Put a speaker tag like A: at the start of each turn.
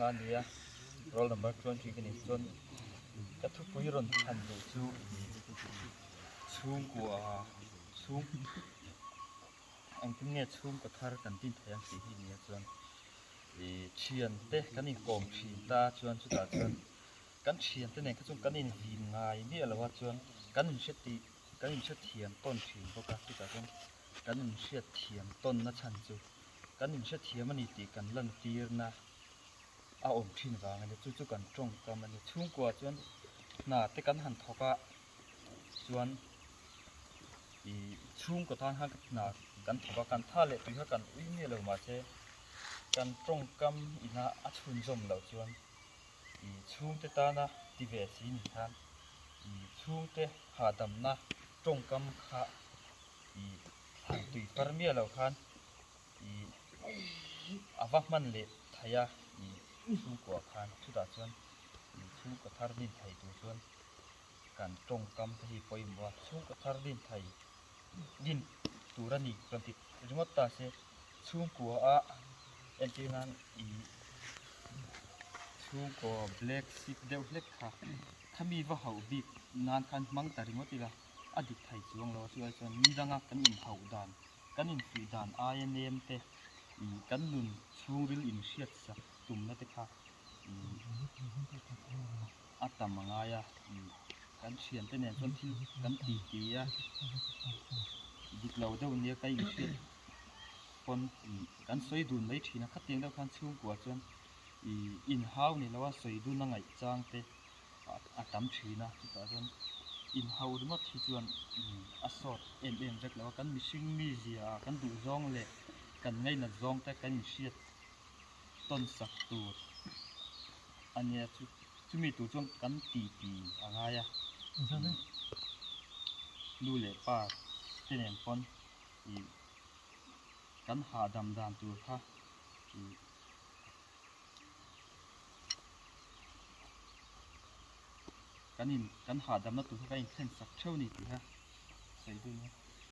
A: Sanga a ni a, roll number 20 ka ni. Chuan ka thupui rawn chhan duh chu chhungkua chhung engtin nge chhungkaw thar kan din thei ang tih hi nia chuan ih thiante kan inkawm thin ta chuan chutah chuan kan thiante nen kha chuan kan invin ngai miah lo a chuan kan inhre tih kan inhrethiam tawn thin bawk a chutah chuan kan inhriatthiam tawnna chhan chu kan inhrethiam a ni tih kan lantirna a awm thin vang a ni chu chu kan tawngkam a ni chhungkua chuan hna te kan han thawk a chuan ih chhungkaw tan khan hna kan thawk a kan tha leh tui kha kan ui miah lo mahse kan tawngkam ina a chhunzawm loh chuan ih chhungte tana ti ve si ni khan ih chhungte hahdamna tawngkam kha ih han tui far miah loh khan ih a va hman leh thei a ih chhungkua khan chutah chuan ih chhungkaw thar din thei tur chuan kan tawngkam te hi pawimawh a chhungkaw thar din thei din tur a ni rawn ti ringawt ta se chhungkua a entir nan ih chhungkaw black sheep deuh hlek kha khami va hauh bik nan khan hmang ta ringawt ila a dik thei chuang lo a chuai chuan ni danga kan inhauh dan kan infuih dan aia nem te ih kan nun chhungril inhriat sak tumna te kha ih a tam a ngai a ih kan thiante nen chuan thil kan ti ti a dik lo deuh nia ka inhriat pawn ih kan sawi dun mai thin a khatiang deuh khan chhungkua chuan ih inhau ni lo a sawi dun a ngaih chang te a tam thin a chutah chuan inhau ringawt hi chuan a sawt em em vek lo a kan mihring mizia ah kan duh zawng leh kan ngainat zawng te kan inhriat tawn sak tur a nia chu chumi tur chuan kan ti ti a ngai a nu leh pa te nen pawn ih kan hahdam dan tur kha ih. Kan in kan hahdamna tur kha kan inthlen sak theuh a ni tih kha sawi dun a.